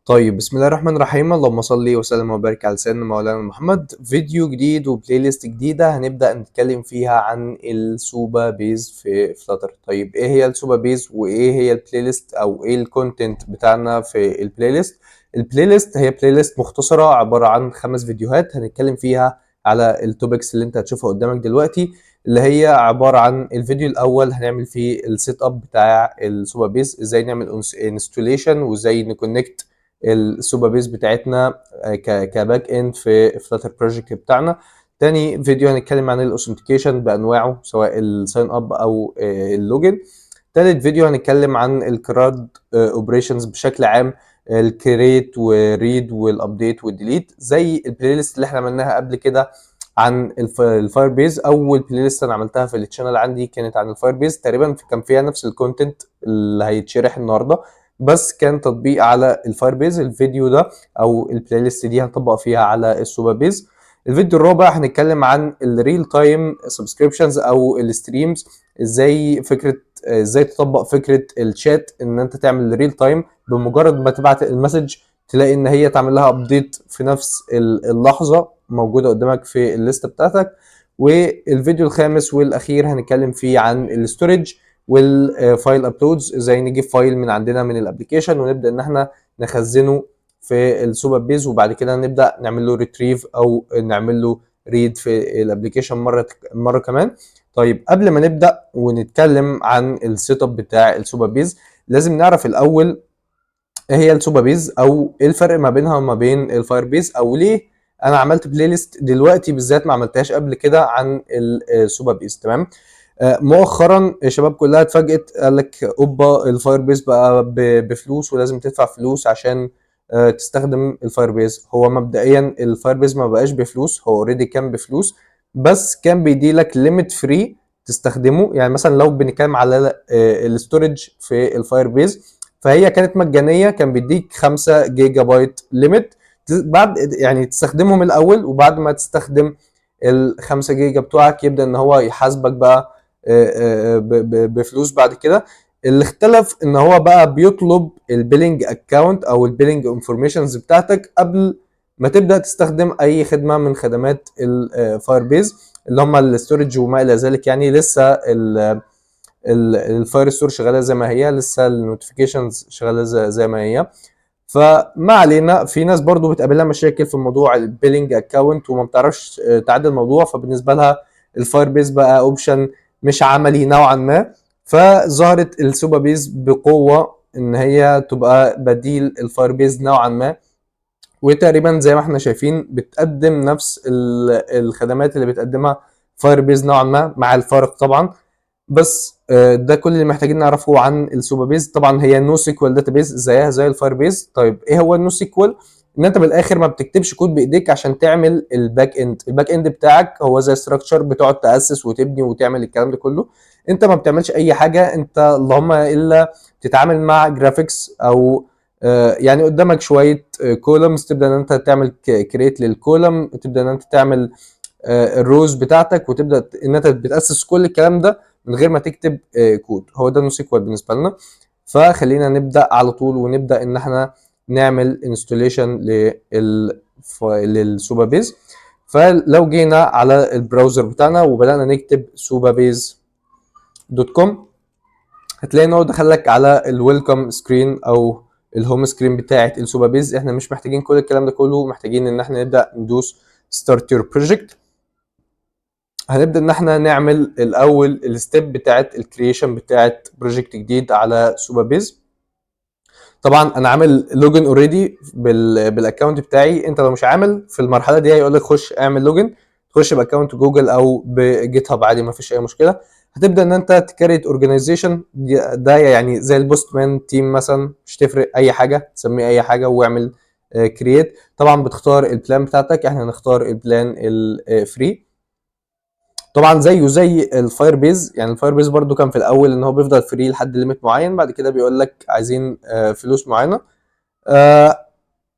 طيب، بسم الله الرحمن الرحيم، اللهم صل وسلم وبارك على سيدنا مولانا محمد. فيديو جديد و playlist جديدة هنبدأ نتكلم فيها عن ال Supabase في Flutter. طيب، ايه هي ال Supabase وايه هي ال playlist او ايه ال content بتاعنا في ال playlist؟ ال playlist هي playlist مختصرة عبارة عن 5 فيديوهات هنتكلم فيها على ال topics اللي انت هتشوفها قدامك دلوقتي، اللي هي عبارة عن الفيديو الأول هنعمل فيه ال setup بتاع ال Supabase، ازاي نعمل installation وازاي ن connect ال Supabase بتاعتنا ك back end في Flutter project بتاعنا. تاني فيديو هنتكلم عن ال authentication بانواعه، سواء ال sign up او ال login. تالت فيديو هنتكلم عن ال CRUD operations بشكل عام، ال create وال read وال update وال delete، زي ال playlist اللي احنا عملناها قبل كده عن ال Firebase. اول playlist انا عملتها في ال channel عندي كانت عن ال Firebase، تقريبا كان فيها نفس ال content اللي هيتشرح النهارده، بس كان تطبيق على ال Firebase. الفيديو ده او ال playlist دي هنطبق فيها على ال Supabase. الفيديو الرابع هنتكلم عن ال real time subscriptions او ال streams، ازاي فكرة ازاي تطبق فكرة الشات، ان انت تعمل real time، بمجرد ما تبعت ال message تلاقي ان هي تعمل لها update في نفس اللحظه، موجودة قدامك في ال list بتاعتك. والفيديو الخامس والاخير هنتكلم فيه عن ال storage وال file uploads، ازاي نجيب file من عندنا من ال application ونبدا ان احنا نخزنه في ال Supabase، وبعد كده نبدا نعمل له retrieve او نعمل له read في ال application مرة كمان. طيب، قبل ما نبدا ونتكلم عن ال setup بتاع ال Supabase، لازم نعرف الاول ايه هي ال Supabase، او ايه الفرق ما بينها وما بين ال Firebase، او ليه انا عملت playlist دلوقتي بالذات ما عملتهاش قبل كده عن ال Supabase. تمام، مؤخرا الشباب كلها اتفاجئت، قال لك اوبا، ال Firebase بقى بفلوس ولازم تدفع فلوس عشان تستخدم ال Firebase. هو مبدئيا ال Firebase ما بقاش بفلوس، هو already كان بفلوس، بس كان بيدي لك limit free تستخدمه. يعني مثلا لو بنتكلم على ال storage في ال Firebase، فهي كانت مجانيه، كان بيديك 5 جيجا بايت limit، بعد يعني تستخدمهم الاول، وبعد ما تستخدم ال 5 جيجا بتوعك يبدا ان هو يحاسبك بقى بفلوس بعد كده. اللي اختلف ان هو بقى بيطلب ال billing account او ال billing informations بتاعتك قبل ما تبدا تستخدم اي خدمة من خدمات ال Firebase، اللي هم ال storage وما الى ذلك. يعني لسه ال Firestore شغالة زي ما هي، لسه ال notifications شغالة زي ما هي. فما علينا، في ناس برضو بتقابلها مشاكل في موضوع ال billing account وما بتعرفش تعدل الموضوع، فبالنسبه لها ال Firebase بقى option مش عملي نوعا ما. فظهرت ال Supabase بقوة ان هي تبقى بديل ال Firebase نوعا ما، وتقريبا زي ما احنا شايفين بتقدم نفس الخدمات اللي بتقدمها Firebase نوعا ما، مع الفارق طبعا. بس ده كل اللي محتاجين نعرفه عن ال Supabase. طبعا هي NoSQL database زيها زي ال Firebase. طيب، ايه هو ال NoSQL؟ ان انت بالاخر ما بتكتبش كود بايديك عشان تعمل ال back end. ال back end بتاعك هو زي structure، بتقعد تاسس وتبني وتعمل الكلام ده كله. انت ما بتعملش اي حاجه، انت اللهم الا تتعامل مع graphics او يعني قدامك شوية columns، تبدا ان انت تعمل create لل column، تبدا ان انت تعمل ال rows بتاعتك، وتبدا ان انت بتاسس كل الكلام ده من غير ما تكتب كود. هو ده NoSQL بالنسبة لنا. فخلينا نبدا على طول ونبدا ان احنا نعمل installation لل Supabase. فلو جينا على ال browser بتاعنا وبدانا نكتب supabase.com، هتلاقي ان هو دخلك على ال welcome screen او ال home screen بتاعه ال Supabase. احنا مش محتاجين كل الكلام ده كله، محتاجين ان احنا نبدا ندوس start your project. هنبدا ان احنا نعمل الاول ال step بتاعه ال creation بتاعه project جديد على Supabase. طبعا انا عامل login already بال account بتاعي. انت لو مش عامل في المرحلة دي هيقول لك خش اعمل login، تخش ب account جوجل او ب GitHub عادي، ما فيش اي مشكله. هتبدا ان انت ت create organization، ده يعني زي ال Postman team مثلا، مش تفرق اي حاجه، تسميه اي حاجة واعمل create. طبعا بتختار ال plan بتاعتك، احنا هنختار ال plan ال free. طبعا زيه زي ال Firebase، يعني ال Firebase برضو كان في الاول ان هو بيفضل free لحد limit معين، بعد كده بيقول لك عايزين فلوس معينه.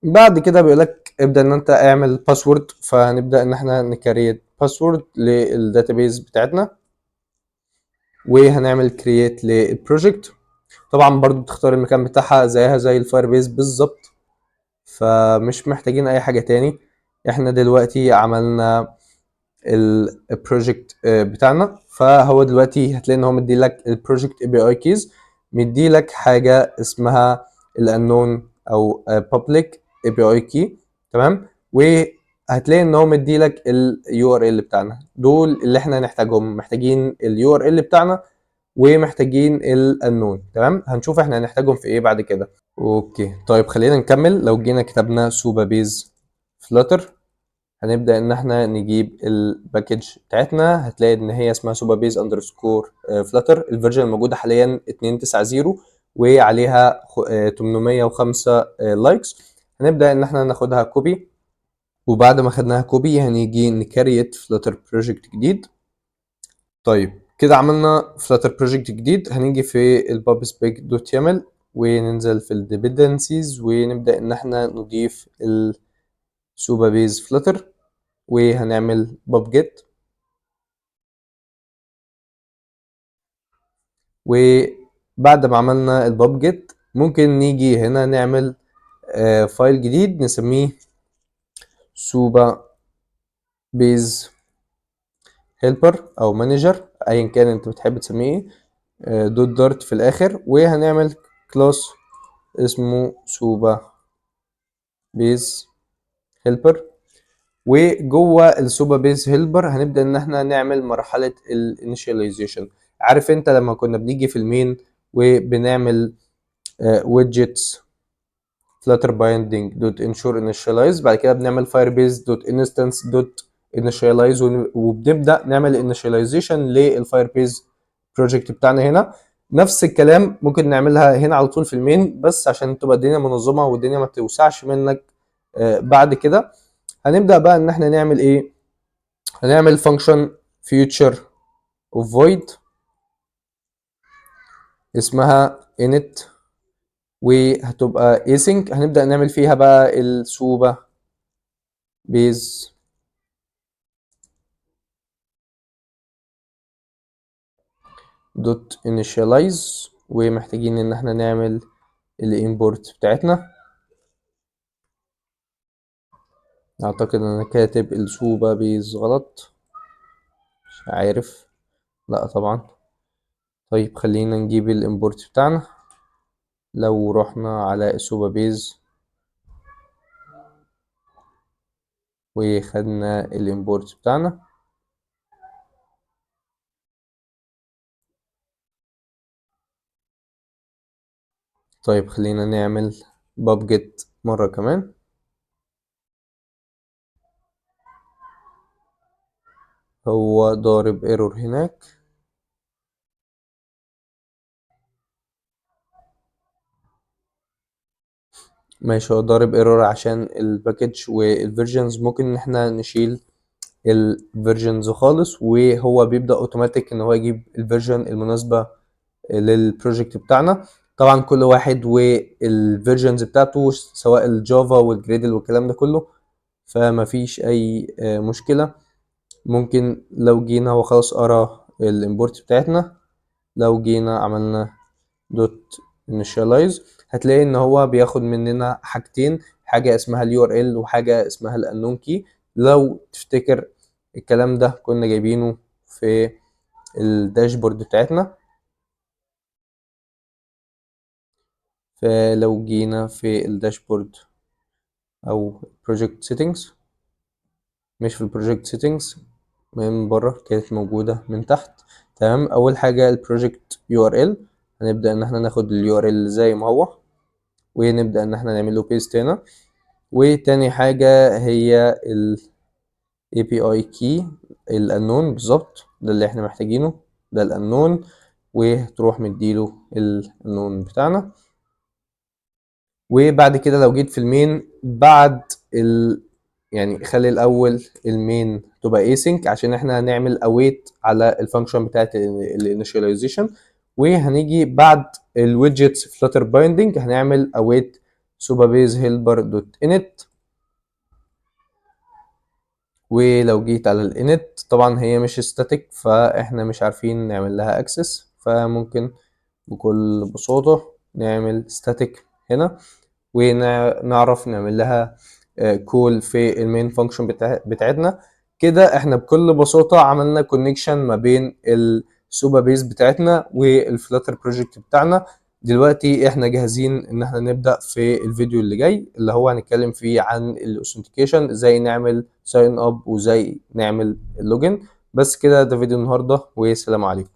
بعد كده بيقول لك ابدا ان انت اعمل password، فهنبدا ان احنا ن create password لل database بتاعتنا، وهنعمل create لل project. طبعا برضو بتختار المكان بتاعها زيها زي ال Firebase بالظبط. فمش محتاجين اي حاجة تاني. احنا دلوقتي عملنا ال project بتاعنا، فهو دلوقتي هتلاقي ان هو مدي لك ال project API keys، مدي لك حاجة اسمها ال unknown او public API key، تمام. وهتلاقي ان هو مدي لك ال URL بتاعنا. دول اللي احنا هنحتاجهم، محتاجين ال URL بتاعنا ومحتاجين ال unknown، تمام. هنشوف احنا هنحتاجهم في ايه بعد كده. okay طيب خلينا نكمل. لو جينا كتبنا Supabase Flutter، هنبدأ ان احنا نجيب ال package بتاعتنا، هتلاقي ان هي اسمها Supabase underscore Flutter. ال version الموجودة حاليا 2.9.0 وعليها 805 likes. هنبدأ ان احنا ناخدها copy، وبعد ما خدناها copy هنيجي ن create Flutter project جديد. طيب كده عملنا Flutter project جديد. هنيجي في ال pubspec dot yaml وننزل في ال dependencies ونبدأ ان احنا نضيف ال Supabase Flutter، وهنعمل pub get. وبعد ما عملنا ال pub get ممكن نيجي هنا نعمل file جديد نسميه Supabase helper او manager، ايا كان انت بتحب تسميه ايه، dot dart في الاخر. وهنعمل class اسمه Supabase helper، وجوه ال Supabase helper هنبدا ان احنا نعمل مرحلة ال initialization. عارف انت لما كنا بنيجي في ال main وبنعمل widgets flutter binding dot ensure initialize، بعد كده بنعمل firebase dot instance dot initialize، وبنبدا نعمل initialization لل Firebase project بتاعنا. هنا نفس الكلام ممكن نعملها هنا على طول في ال main، بس عشان تبقى الدنيا منظمة والدنيا ما توسعش منك. بعد كده هنبدا بقى ان احنا نعمل ايه؟ هنعمل function future of void اسمها init، وهتبقى async. هنبدأ نعمل فيها بقى ال Supabase dot initialize، ومحتاجين ان احنا نعمل ال import بتاعتنا. اعتقد ان انا كاتب ال Supabase غلط، مش عارف، لا طبعا. طيب خلينا نجيب ال import بتاعنا. لو رحنا على ال Supabase وخدنا ال import بتاعنا، طيب خلينا نعمل pub get مرة كمان. هو ضارب error هناك. ماشي، هو ضارب error عشان ال package وال versions. ممكن ان احنا نشيل ال versions خالص، وهو بيبدأ اوتوماتيك ان هو يجيب ال version المناسبة لل project بتاعنا. طبعا كل واحد وال versions بتاعته، سواء ال Java وال Gradle والكلام ده كله، فما فيش اي مشكلة. ممكن لو جينا هو خلاص قرا ال import بتاعتنا، لو جينا عملنا dot initialize هتلاقي ان هو بياخد مننا حاجتين، حاجة اسمها ال URL وحاجة اسمها ال unknown key. لو تفتكر الكلام ده كنا جايبينه في ال dashboard بتاعتنا. فلو جينا في ال dashboard او project settings، مش في ال project settings، من بره كانت موجودة من تحت، تمام. اول حاجة ال project URL، هنبدأ ان احنا ناخد ال URL زي ما هو ونبدأ ان احنا نعمل له paste هنا. وتاني حاجة هي ال API key ال unknown بالظبط، ده اللي احنا محتاجينه، ده ال unknown، وتروح مديله ال unknown بتاعنا. وبعد كده لو جيت في ال main بعد ال يعني خلي الاول ال main تبقى async عشان احنا هنعمل await على ال function بتاعت ال initialization. وهنيجي بعد ال widgets flutter binding هنعمل await supabase helper dot init. ولو جيت على ال init طبعا هي مش static فاحنا مش عارفين نعمل لها access، فممكن بكل بساطة نعمل static هنا. ونعرف نعمل لها call في ال main function بتاعتنا. كده احنا بكل بساطة عملنا connection ما بين ال Supabase بتاعتنا وال Flutter project بتاعنا. دلوقتي احنا جاهزين ان احنا نبدأ في الفيديو اللي جاي، اللي هو هنتكلم فيه عن ال authentication، ازاي نعمل sign up وازاي نعمل ال login. بس كده، ده فيديو النهارده، والسلام عليكم.